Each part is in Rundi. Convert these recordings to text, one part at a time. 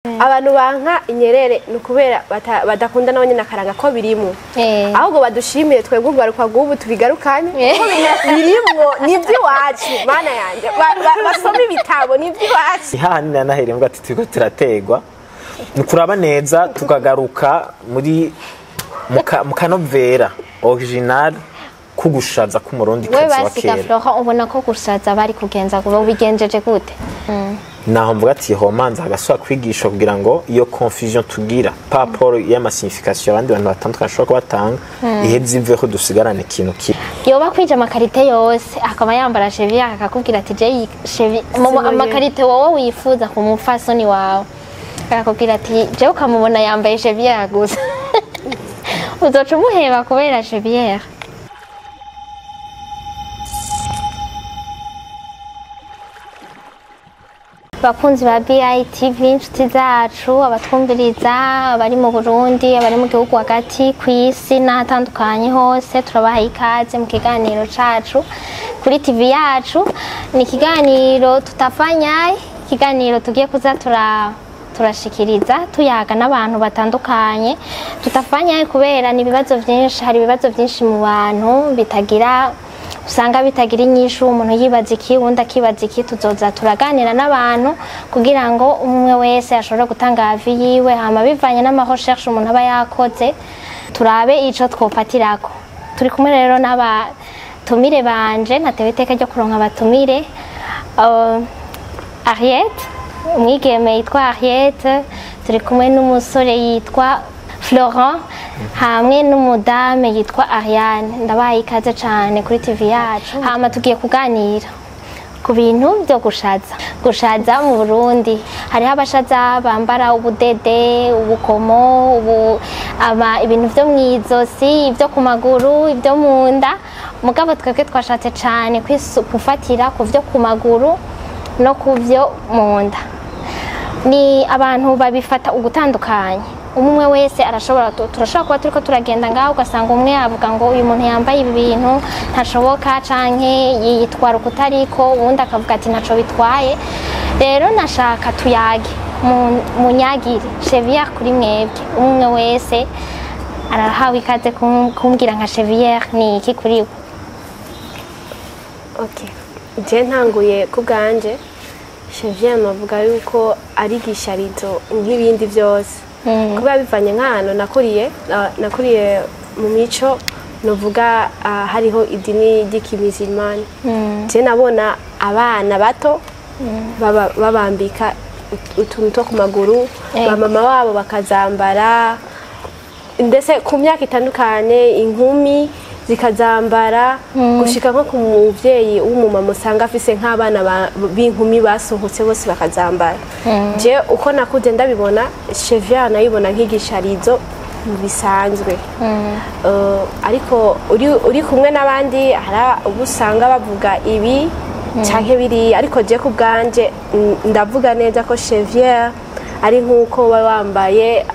Abantu banka inyerere ni ukubera badakunda nabo nyine akaranga ko birimo. Ahubwo badushimire twebwe urwaruka rw'ubu tubigarukanye ko birimwo, ni iby'iwacu. Mana yanjye, basome ibitabo, ni iby'iwacu. Ihani nanahereye mvuga ati turiko turategwa ni kuraba neza, tukagaruka muri mu kanovera original kugushaza k'Umurundi we kazi wa basiga kera. Florent, ubona ko gushaza bari kugenza kuba ubigenjeje gute? Naho mvuga ati homanza hagasubira kwigisha kugira ngo iyo confusion tugira par rapport y'ama signification abandi bantu batandukanye bashobora kubatanga iheze, iveho, dusigarane ikintu kimwe. Yoba kwije ama qualité yose, akaba yambara cheville, akakubwira ati je cheville Sinoye. Ama qualité wowe wifuza ku mupfasoni wawe, akakubwira ati je, ukamubona yambaye cheville gusa, uzoca umuheba kubera cheville? Bakunzi ba BITV, inshuti zacu, abatwumviriza, abari mu Burundi, abari mu gihugu hagati, ku isi n'ahatandukanye hose, turabaha ikaze mu kiganiro cacu kuri TV yacu. Ni ikiganiro tutafanya, ikiganiro tugiye kuza turashikiriza tuyaga n'abantu batandukanye. Tutafanya kubera ni ibibazo byinshi, hari ibibazo byinshi mu bantu bitagira, usanga bitagira inyishu. Umuntu yibaza iki, uwundi akibaza iki. Tuzoza turaganira n'abantu kugira ngo umwe wese ashobore gutanga avis yiwe, hama bivanye n'ama recherche umuntu aba yakoze, turabe ico twofatirako. Turi kumwe rero n'abatumire banje. Natewe iteka ryo kuronka abatumire, Ariette, umwigeme yitwa Ariette, turi kumwe n'umusore yitwa Florent hamwe n'umudame yitwa Ariane. Ndabaye ikaze cyane kuri TV yacu. Hama tugiye kuganira ku bintu byo gushaza. Gushaza mu Burundi, hariho abashaza bambara ubudede, ubukomo, ubu aba ibintu byo mu izosi, ibyo ku maguru, ibyo mu nda. Mugabo twebwe twashatse cyane gufatira ku byo ku maguru no ku byo mu nda. Ni abantu babifata ugutandukanye, umwe wese arashobora, turashobora kuba turiko turagenda ngaho, ugasanga umwe avuga ngo uyu muntu yambaye ibi bintu ntashoboka canke yitwara ukutariko, uwundi akavuga ati ntaco bitwaye. Rero nashaka tuyage, munyagire chevillère kuri mwebwe. Umwe wese arahawe ikaze kumbwira nka chevillère ni iki kuri we. Okay. Je ntanguye ku bwanje, chevillère navuga yuko ari igisharizo nk'ibindi byose, kuba bivanye nk'ahantu nakuriye, nakuriye mu mico nuvuga, hariho idini ry'ikimizimani. Je nabona abana bato babambika utuntu two ku maguru, ba mama wabo bakazambara, ndetse ku myaka itandukanye inkumi zikazambara, gushika nko ku muvyeyi w'umumama usanga afise nk'abana b'inkumi basohotse bose bakazambara. Je uko nakuze ndabibona, chevillère nayibona nk'igisharizo mu bisanzwe. Ariko uri kumwe n'abandi, hari ubu usanga bavuga ibi canke biriya, ariko je ku bwanje ndavuga neza ko chevillère ari nk'uko uba wambaye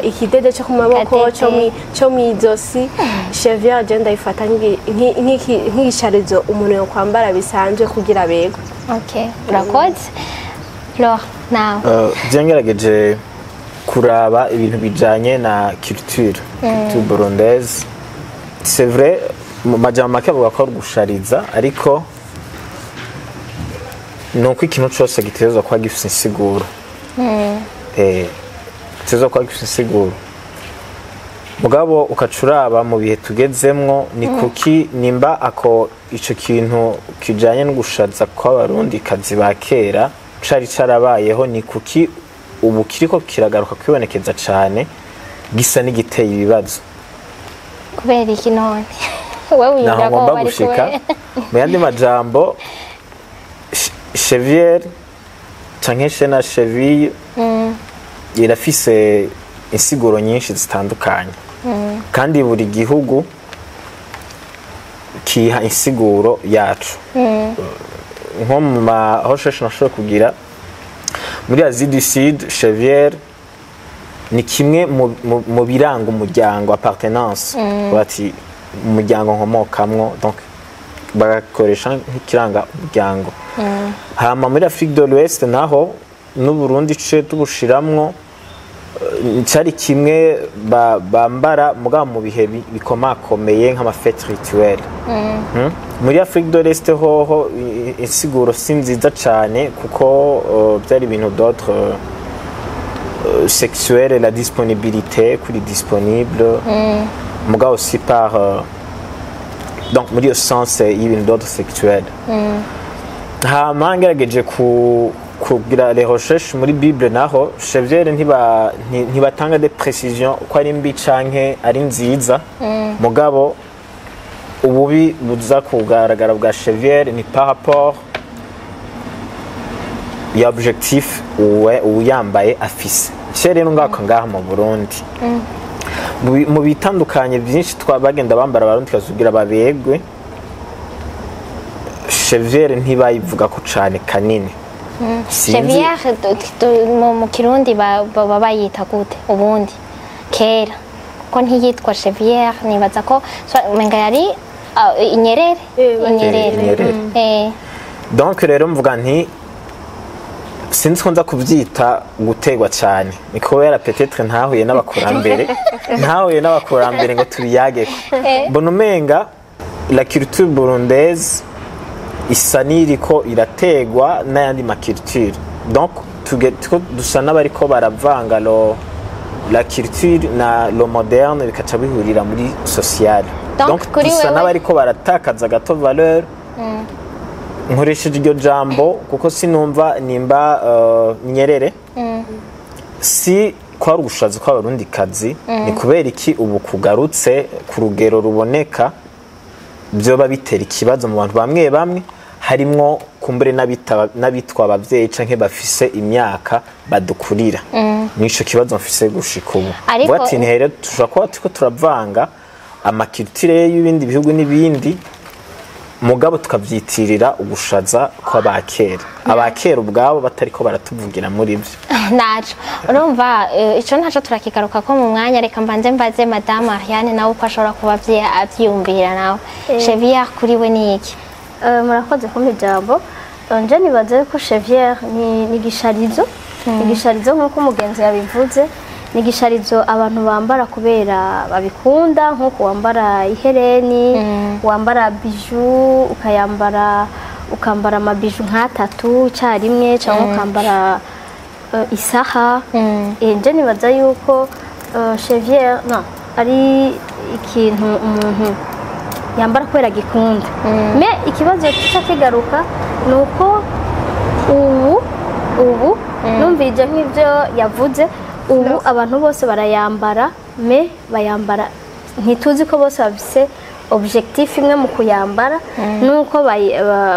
ikidede cyo ku maboko, Akadede. cyo mw'izosi. Chevillère je ndayifata nk'igisharizo umuntu yokwambara bisanzwe kugira abegwe. Okay, urakoze. Flore, nawe? Je ngerageje kuraba ibintu bijanye na culture burundaise, c'est vrai, mu majambo make avuga ko ari ugushariza, ariko ni uko ikintu cose gitegerezwa kuba gifise insiguro. Gitegerezwa kuba gifise insiguro. Mugabo ukaca uraba mu bihe tugezemwo, ni kuki nimba ako ico kintu kijanye no gushaza kw'Abarundi kazi ba kera cari carabayeho, ni kuki ubu kiriko kiragaruka kwibonekeza cane, gisa n'igiteye ibibazo? Kubera iki none wowe Naho wiyumvira ko ngomba bari gushika. kubera? Mu yandi majambo, chevillère canke chaîne à cheville irafise insiguro nyinshi zitandukanye, kandi buri gihugu kiha insiguro yacu. Nko mu ma recherche nashoboye kugira muri Asie du Sud, chevillère ni kimwe mu biranga umuryango, appartenance, bati umuryango nkomokamwo, donc bagakoresha nk'ikiranga umuryango. Hama muri Afrique de l'Ouest naho n'Uburundi ce tubushiramwo, cari kimwe bambara mugabo mu bihe bikomakomeye nk'ama fêtes rituelles. Muri Afrique de l'Est hoho insiguro si nziza cane, kuko byari ibintu d'autres sexuel et la disponibilité kuri disponible, mugabo aussi par donc muri iyo sens y'ibintu d'ordre sexuel. Hama ngerageje ku kugira les recherches muri Bible, naho chevrière ntibatanga des précisions ko ari mbi canke ari nziza, mugabo ububi buza kugaragara bwa chevrière ni par rapport ya objectif uwe uyambaye afise. Cye rero ngako ngaha mu Burundi, mu bitandukanye byinshi bagenda bambara Abarundi kazugira babegwe, chevrière ntibayivuga ko cane kanini. Sinzi. Chevrière mu Kirundi baba bayita gute ubundi kera? Ko ntiyitwa chevrière, nibaza ko umenga yari inyerere. Inyerere. Inyerere. Donc rero mvuga nti sinzi ko nza kubyita gutegwa cyane, ni kubera peut-être ntahuye n'abakurambere ngo tubiyageko. Mbona umenga la culture burundaise isa n'iriko irategwa n'ayandi ma culture, donc dusa n'abariko baravanga la culture na le moderne, bikaca bihurira muri social. Donc, kuri dusa wewe- n'abariko baratakaza gato valeur, nkoresheje iryo jambo kuko sinumva nimba nyerere si kwari ubushazi kw'Abarundi kazi, ni kubera iki ubu kugarutse ku rugero ruboneka byoba bitera ikibazo mu bantu bamwe bamwe, harimwo kumbure n'abitwa abavyeyi canke bafise imyaka badukurira. Nico kibazo mfise gushika ubu. Ariko- Mvuga ati ntihere dushobora kuba turiko turavanga ama culture y'ibindi bihugu n'ibindi, mugabo tukavyitirira ugushaza kw'abakera, abakera ubwabo batariko baratuvugira muri vyo. Naco urumva, ico ntaco turakigaruka ko mu mwanya. Reka mbanze mbaze Madame Ariane nawe uko ashobora kuba avyiyumvira nawe. Chevrière kuri we ni iki? Murakoze kumpa ijambo. Nje nibaza yuko chevrière ni igisharizo, igisharizo nk'uko umugenzi yabivuze, ni igisharizo abantu bambara kubera babikunda, nk'uko wambara ihereni, wambara bijou, ukayambara, ukambara ama bijoux nk'atatu icyarimwe, cyangwa ukambara isaha. Nje nibaza yuko chevrière no ari ikintu umuntu yambara kubera agikunda. Mais ikibazo kica kigaruka ni uko ubu numvije nk'ibyo yavuze, ubu abantu bose barayambara, mais bayambara ntituzi ko bose bafise objectif imwe mu kuyambara, nuko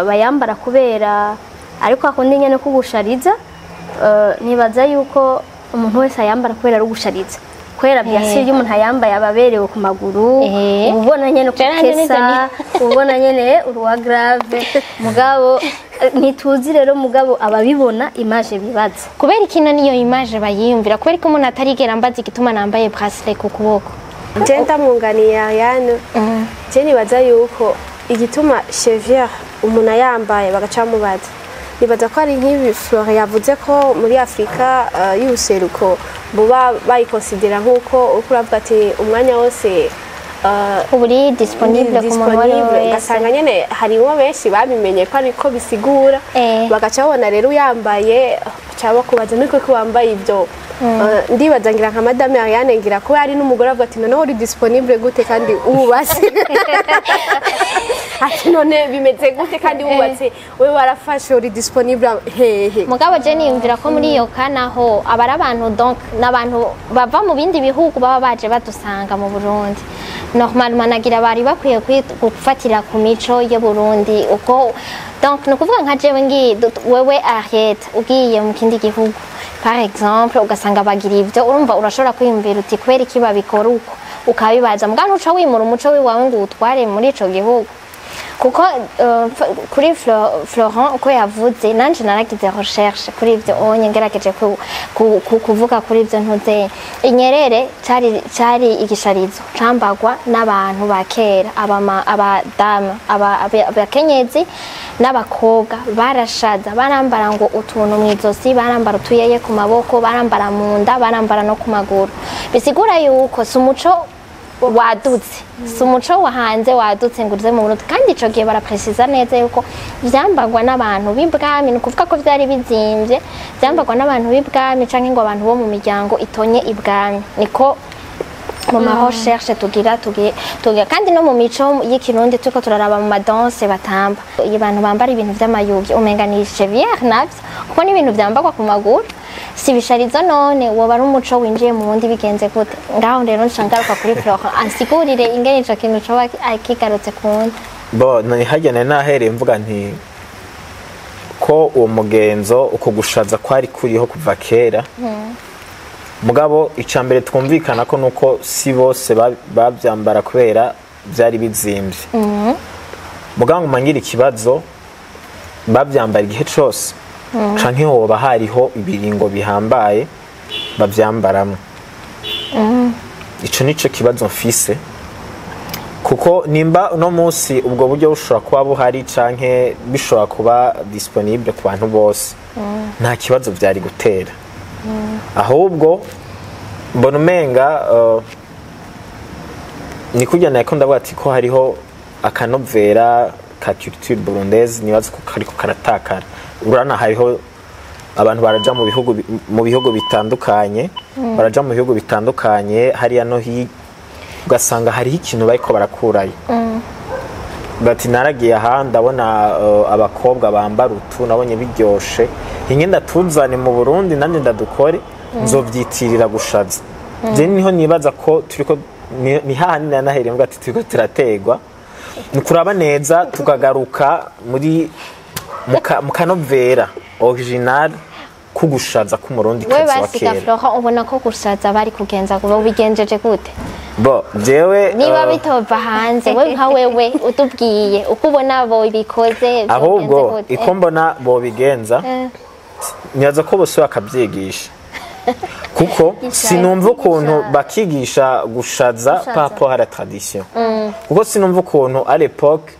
bayambara kubera ariko akundi nyene kugushariza. Nibaza yuko umuntu wese ayambara kubera ari ugushariza, kubera byasi iyo umuntu ayambaye aba aberewe ku maguru, uba ubona nyene Jewe nanje kukesa, ubona nyene uruwa grave. Mugabo ntituzi rero, mugabo ababibona image bibaza. Kubera ikino niyo image bayiyumvira, kubera ko umuntu atarigera ambaza igituma nambaye bracelet ku kuboko. Je ndamwunganiye Ariane. Je nibaza yuko igituma chevrière umuntu ayambaye bagaca bamubaza, nibaza ko ari nk'ibi Flore yavuze, ko muri Afurika y'ubuseruko buba bayikonsidera nk'uko uriko uravuga ati umwanya wose uba uri disponible ku muntu uwo ari we disponible, wese. Ugasanga nyene harimwo benshi babimenye ko ariko bisigura, bagaca babona rero uyambaye baca bakubaza niko ko wambaye ibyo. Ndibaza ngira nka Madame Ariane, ngira kuba ari n'umugore, avuga ati noneho uri disponible gute kandi wubatse? Ati none bimeze gute kandi wubatse, we warafashe, uri disponible hehe? Mugabo je niyumvira ko muri iyo kanaho aba ari abantu, donc n'abantu bava mu bindi bihugu baba baje badusanga mu Burundi. Normalement nagira bari bakwiye gufatira ku mico y'u Burundi uko. Donc ni ukuvuga nka jewe ngiye, wewe Ariette ugiye mu kindi gihugu par exemple, ugasanga bagira ivyo, urumva urashobora kwiyumvira uti kubera iki babikora uko, ukabibaza. Mugabo ntuca wimura umuco wiwawe ngo uwutware muri ico gihugu. Kuko kuri Florent uko yavuze, nanje naragize recherche kuri ivyo onye, ngerageje kuvuga kuri ivyo ntuze. Inyerere cari igisharizo cambagwa n'abantu ba kera, abadamu, abakenyezi n'abakobwa barashaza, barambara ngo utuntu mw'izosi, barambara utuyeye ku maboko, barambara mu nda, barambara no ku maguru. Bisigura yuko si umuco wadutse, si umuco wahanze wadutse ngo uze mu Burundi. Kandi ico gihe barapresiza neza yuko vyambagwa n'abantu b'ibwami, ni ukuvuga ko vyari bizimvye, vyambagwa n'abantu b'ibwami canke ngo abantu bo mu miryango itonye ibwami. Niko mu ma recherche tugira tugira, kandi no mu mico y'ikirundi turiko turaraba mu ma danse batamba, iyo abantu bambara ibintu vy'amayugi umenga ni chevillère navyo, kuko ni ibintu vyambarwa ku maguru, si ibisharizo. None woba ari umuco winjiye mu wundi bigenze gute? Ngaho rero nca ngaruka kuri Florent ansigurire ingene ico kintu coba kigarutse ku wundi. Bo ni harya nari nahereye mvuga nti ko uwo mugenzo, uko gushaza kwari kuriho kuva kera. Mugabo icya mbere twumvikana ko nuko si bose bavyambara kubera byari bizimvye. Mugabo nguma ngira ikibazo: bavyambara igihe cose canke hoba hariho ibiringo bihambaye bavyambaramwo? Ico nico kibazo mfise, kuko nimba uno munsi ubwo buryo bushobora kuba buhari canke bishobora kuba disponible ku bantu bose, nta kibazo vyari gutera. Ahubwo mbona umenga ni kurya nako ndavuga ati ko hariho akanovera ka culture burundaise nibaza ko kariko karatakara. Urana hariho abantu baraja mu bihugu bitandukanye, baraja mu bihugu bitandukanye hariya no hirya, ugasanga hariho ikintu bariko barakurayo, bati naragiye aha ndabona abakobwa bambara utu, nabonye biryoshe, inge ndatuzane mu Burundi nanjye ndadukore, nzovyitirira gushaza. Je niho nibaza ko turiko ni hahandi nanahereye mvuga ati turiko turategwa. Ni kuraba neza tukagaruka muri mu kanovera original kugushaza k'umurundi We kazi wa basiga kera. Florent, ubona ko gushaza bari kugenza kuba ubigenjeje gute? Bo jewe Niba bitova hanze, we nka wewe utubwiye uko ubona bo bikoze. Ahubwo iko mbona bobigenza, nibaza ko bose bakabyigisha, kuko sinumva ukuntu bakigisha gushaza par rapport à la tradition, kuko sinumva ukuntu à l'époque,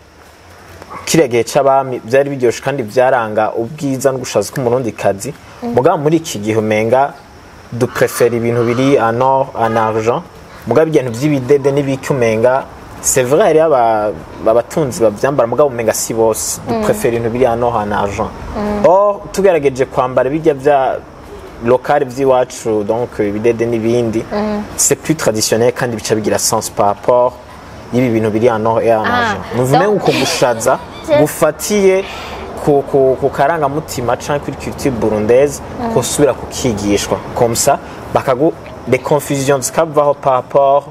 kiriya gihe c'abami, byari biryoshe kandi byaranga ubwiza no gushaza k'umurundi kazi. Mugabo muri iki gihe umenga duprefera ibintu biri en or, en argent, mugabo ibintu vy'ibidede n'ibiki umenga, c'est vrai, hariyo abatunzi bavyambara, mugabo umenga si bose. Duprefera ibintu biri en or, en argent. Or tugerageje kwambara bijya vya local vy'iwacu, donc ibidede n'ibindi, c'est plus traditionnel kandi bica bigira sens par rapport y'ibi bintu biri en or et en argent. Nuvume uko gushaza gufatiye ku karangamutima canke kuri culture burundaise kosubira kukigishwa, comme ça bakagu les confusions zikavaho par rapport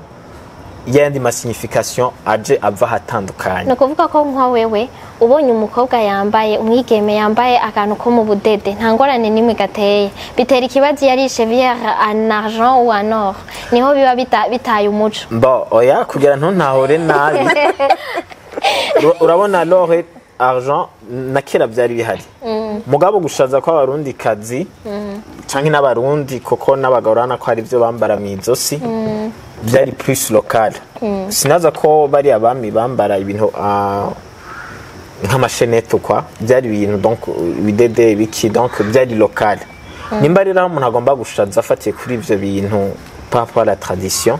y'ayandi ma signification aje ava ahatandukanye. Ni ukuvuga ko nka wewe ubonye umukobwa yambaye, umwigeme yambaye akantu ko mu budede, nta ngorane n'imwe gateye. Bitera ikibazo iyo ari chevillère en argent ou en or, niho biba bitaye umuco. Bo oya, kugira ntuntahure nabi. Urabona l'or et argent na kera byari bihari, mugabo gushaza kw'abarundi kazi canke n'abarundi, kuko n'abagabo urabona ko hari ibyo bambara mw'izosi, byari plus local. Sinaza ko bari abami bambara ibintu nk'ama chaînettes kwa, byari ibintu donc ibidede biki, donc byari local. Nimba rero aho umuntu agomba gushaza afatiye kuri ivyo bintu par rapport à la tradition,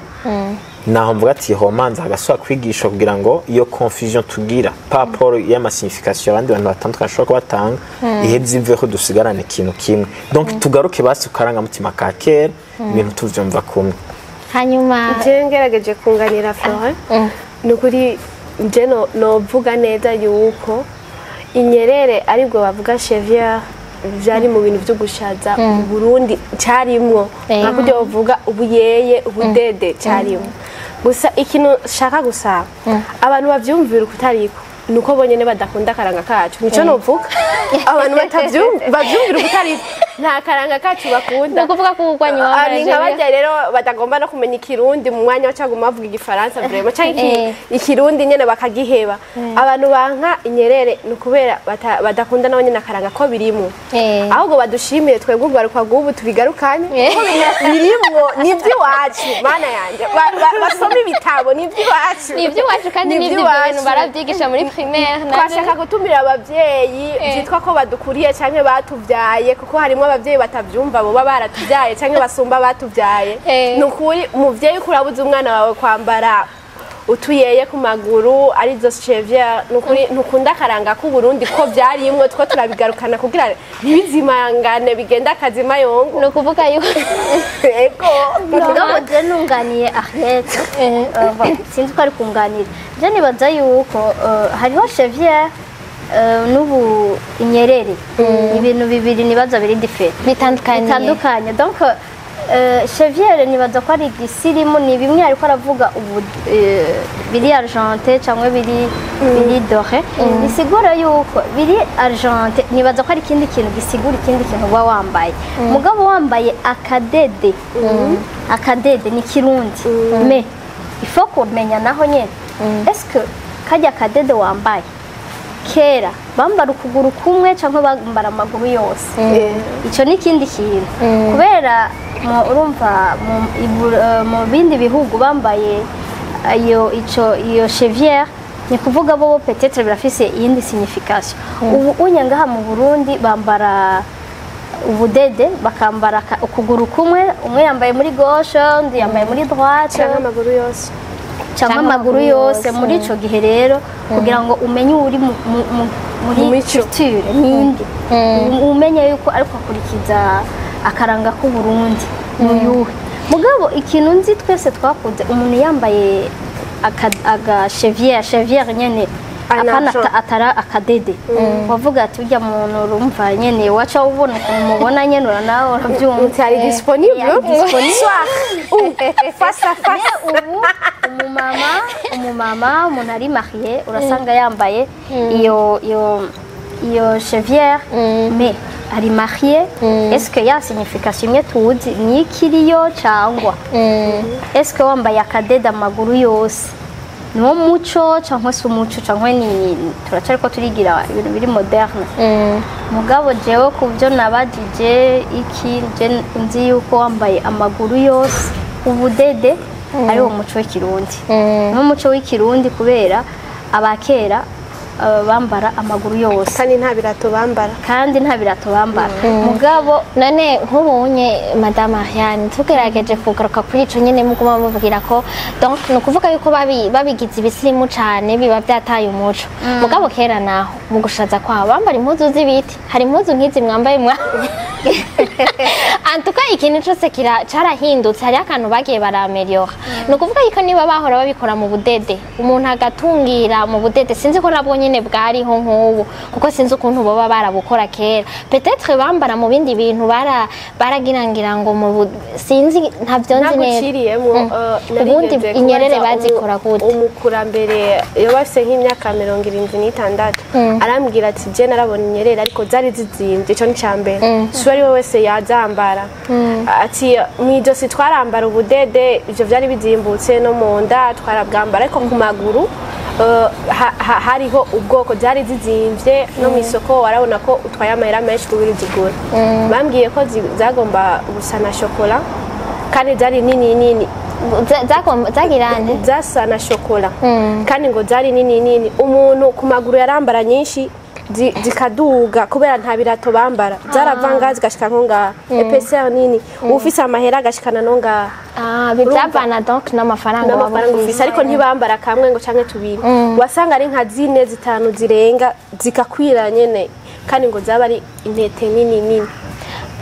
naho mvuga ati homanza hagasubira kwigisha kugira ngo iyo confusion tugira par rapport y'ama signification abandi bantu batandukanye bashobora kuba batanga iheze, iveho, dusigarane ikintu kimwe. Donc tugaruke basi ku karangamutima ka kera, ibintu tuvyumva kumwe. Hanyuma Je ngerageje kunganira Florent, ni ukuri nje novuga neza yuko inyerere aribwo bavuga chevillère vyari mu bintu vyo gushaza mu Burundi, carimwo nka kurya bavuga ubuyeye, ubudede, carimwo. Gusa ikintu shaka gusaba abantu bavyumvira ukutariko nuko bonyene badakunda akaranga kacu, nico novuga. Abantu batavyumva bavyumvira ukutariko. Nta karanga kacu bakunda. Ni ukuvuga ko urwanya Ah, ni uwambaye nka barya rero batagomba no kumenya Ikirundi mu mwanya wacaguma bavuga Igifaransa vraiment, canke Ikirundi nyene bakagiheba. Abantu banka inyerere ni ukubera badakunda nabo nyene akaranga ko birimo. Ahubwo badushimire twebwe urwaruka rw'ubu tubigarukanye, kuko birimwo, ni iby'iwacu. Mana yanjye, basome ibitabo, ni iby'iwacu. Ni iby'iwacu kandi Ni n'ibyo iby'iwacu. bintu barabyigisha muri primaire. Twashaka gutumira ababyeyi byitwa ko badukuriye canke batubyaye, kuko harimo ababyeyi batabyumva boba baratubyaye canke basumba batubyaye. Ni ukuri, umuvyeyi uko urabuza umwana wawe kwambara utuyeye ku maguru, arizo chevrière, ni ukuri ntukunda akaranga k'Uburundi ko byarimwo. Two turabigarukana kugira ntibizimangane, bigenda akazima yongo. Ni ukuvuga yuko Ego. Mugabo je nunganiye Ariete, sinzi ko ari kunganira, je nibaza yuko hariho chevrière n'ubu inyerere, ibintu bibiri nibaza biri différents. Bitandukanye. Bitandukanye. Donc chevrière nibaza ko ari igisirimu, ni bimwe ariko aravuga ubu, biri argenté cyangwa biri doré. Bisigura yuko biri argenté, nibaza ko ari ikindi kintu gisigura ikindi kintu uba wambaye. Mugabo wambaye akadede, akadede ni Kirundi, mais il faut kumenya naho nyene, est-ce que kajya kadede wambaye, kera bambara ukuguru kumwe cyangwa bambara amaguru yose? Icyo ni ikindi kintu, kubera urumva mu bindi bihugu bambaye iyo ico iyo chevrière, ni kuvuga bo peut-être birafise iyindi signification. Ubu unye ngaha mu Burundi bambara ubudede, bakambara ukuguru kumwe, umwe yambaye muri gauche, undi yambaye muri droite. Canke amaguru yose. Cyangwa amaguru yose. Muri ico gihe rero, kugira ngo umenye uri muri Mu mico. culture ninde, umenye yuko ariko akurikiza akaranga k'Uburundi n'uyuhe. Mugabo ikintu nzi, twese twakunze umuntu yambaye aga chevrière, chevrière nyene, An apana argent. Atara akadede, wavuga ati urya muntu, urumva nyene waca ubona ukuntu mubona nyene, uranawe urabyumva. Uti ari disponible. Ari disponible. Soir ou face à face. Mais ubu umumama, umuntu ari marié, urasanga yambaye iyo chevrière, mais ari marié. Est-ce que ya signification imwe tuzi ni ikiriyo, cyangwa est-ce que wambaye akadede amaguru yose niwo muco, cyangwa se umuco, cyangwa ni turacariko turigira ibintu biri moderne? Mugabo jewe ku byo nabajije iki, je nzi yuko wambaye amaguru yose ubudede ari wo muco w'Ikirundi, ni umuco w'Ikirundi, kubera abakera bambara amaguru yose. Kandi nta birato bambara. Kandi nta birato bambara. Mugabo None nk'ubunye, Madame Ariane, tugerageje kugaruka kuri ico nyene muguma mubwira ko, donc ni ukuvuga yuko babigize ibisirimu cane, biba byataye umuco. Mugabo kera naho mu gushaza kwabo bambara impuzu z'ibiti, hari impuzu nk'izi mwambaye mwa antuka. Ikintu cose carahindutse, hariho akantu bagiye barameliora. Ni ukuvuga yuko niba bahora babikora mu budede, umuntu agatungira mu budede, sinzi ko nabwo nyene bwariho nk'ubu, kuko sinzi ukuntu boba barabukora kera. Peut-être bambara mu bindi bintu, baragirangira ngo mu sinzi, ntavyo nzi neza. Ntaguciriyemo. Ubundi inyerere bazikora gute? Umukurambere iyo bafise nk'imyaka 76 arambwira ati: "Je narabona inyerere, ariko zari zizimbye." Ico ni ca mbere, si uwo ari we wese yazambara. Ati: "Mw'ijosi twarambara ubudede, ivyo vyari bizimbutse, no mu nda twarabwambara, ariko ku maguru hariho ubwoko, zari zizimvye, no mu isoko warabona ko utwaye amahera menshi kugira uzigure." Bambwiye ko zagomba gusa na shokora, kandi zari nini nini. Zagira nte? Zasa na shokora, kandi ngo zari nini nini. Umuntu ku maguru yarambara nyinshi, zikaduga, kubera nta birato bambara. Zarava ngaha zigashika nko ngaha, épaisseur nini, ufise amahera agashikana no ngaha. Ah, bivyavana donc n'amafaranga waba N'amafaranga ufise. ufise. Ariko ntibambara kamwe ngo canke tubiri, wasanga ari nka zine, zitanu zirenga, zikakwira nyene, kandi ngo zaba ari intete nini nini.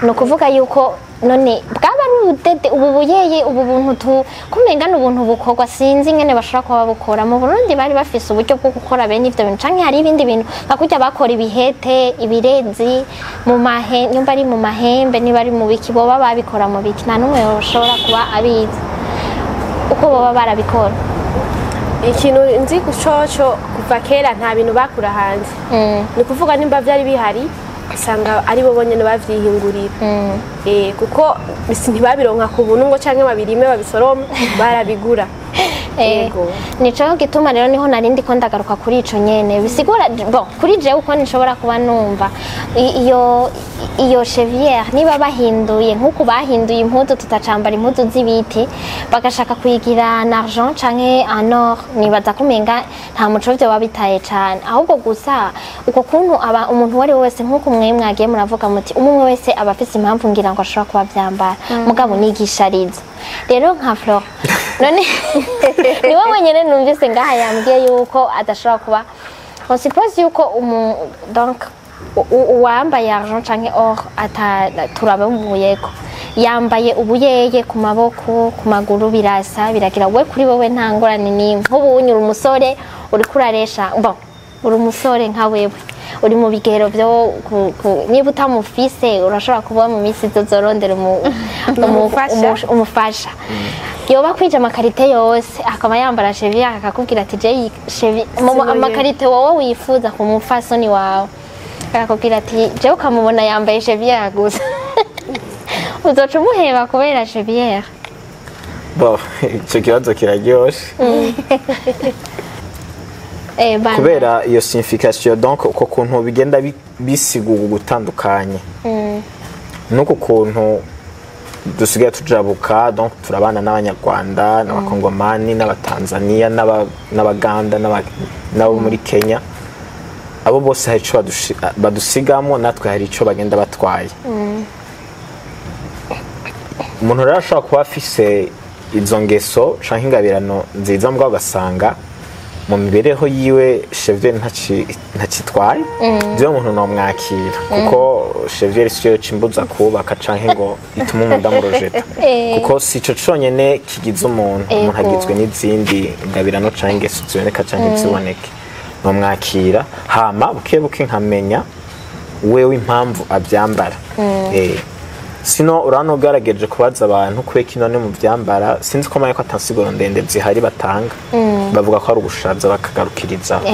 Ni ukuvuga yuko none bwaba ari ubudede, ubu buyeye, ubu buntu tu kumenga ni ubuntu bukorwa, sinzi ingene bashobora kuba babukora mu Burundi. Bari bafise uburyo bwo gukora bene ivyo bintu, canke hari ibindi bintu nka kurya bakora ibihete, ibirezi mu mahe, nyumba ari mu mahembe, niba ari mu biki, boba babikora mu biki? Nta n'umwe yoshobora kuba abizi uko boba barabikora. Ikintu nzi coco, kuva kera nta bintu bakura hanze. Ni ukuvuga nimba byari bihari Usanga ari bo bonyene bavyihingurira. Kuko ntibabironka ku buntu ngo canke babirime, babisorome, barabigura. Yego. Nico gituma rero niho narindi ko ndagaruka kuri ico nyene, bisigura, bon, kuri jewe uko nishobora kuba numva iyo chevillère, niba bahinduye nk'uku bahinduye impuzu, tutacambara impuzu z'ibiti, bagashaka kuyigira en argent canke en or, nibaza kumenga nta muco vyo babitaye cane. Ahubwo gusa uko kuntu aba umuntu uwo ari we wese, nk'uko mwe mwagiye muravuga muti umwe wese aba afise impamvu ngira ngo ashobora kuba vyambara, mugabo nigishariza rero nka Flora none niwe wenyine numvise ngaha yambwiye yuko adashobora kuba, on suppose yuko donc uwambaye argent canke or ata turabamuvuyeko, yambaye ubuyeye ku maboko, ku maguru, birasa biragira we kuri wowe nta ngorane n'imwe. Nk'ubu unyura umusore uriko uraresha, bon, uri umusore nka wewe uri mu bigero byo niba utamufise urashobora kuba mu minsi izozorondera Umufasha. Umufasha yoba kwija ama qualités yose, akaba yambara chevillère, akakubwira ati je chevillère Sinoye. Ama qualités wowe wifuza ku mufasoni wawe, akakubwira ati jewe, ukamubona yambaye chevillère gusa, uzoca umuheba kubera chevillère? Bo, icyo kibazo kiraryoshe. Bana. Kubera iyo signification, donc uko kuntu bigenda bisigura gutandukanye nuko kuntu dusigaye tujabuka, donc turabana n'Abanyarwanda, n'Abakongomani, n'Abatanzania, n'Abaganda, n'abo muri Kenya. Abo bose hari ico badusigamo, natwe hari ico bagenda batwaye. Umuntu rero ashobora kuba afise izo ngeso canke ingabirano nziza, mugabo ugasanga mu mibereho yiwe chevillère ntacitwaye. Jewe umuntu nomwakira, kuko chevillère siyo cimbuza kubaka canke ngo itume umuntu ndamurojeta, kuko si ico conyene kigize umuntu. Umuntu agizwe n'izindi ngabirano canke ingeso ziboneka canke ntiziboneke. Nomwakira, hama buke buke nkamenya wewe impamvu abyambara. Sino urabona ugerageje kubaza abantu kubera ko none mu byambara, sinzi ko ko atansiguro ndende zihari batanga, bavuga ko ari ugushaza bakagarukirizaho.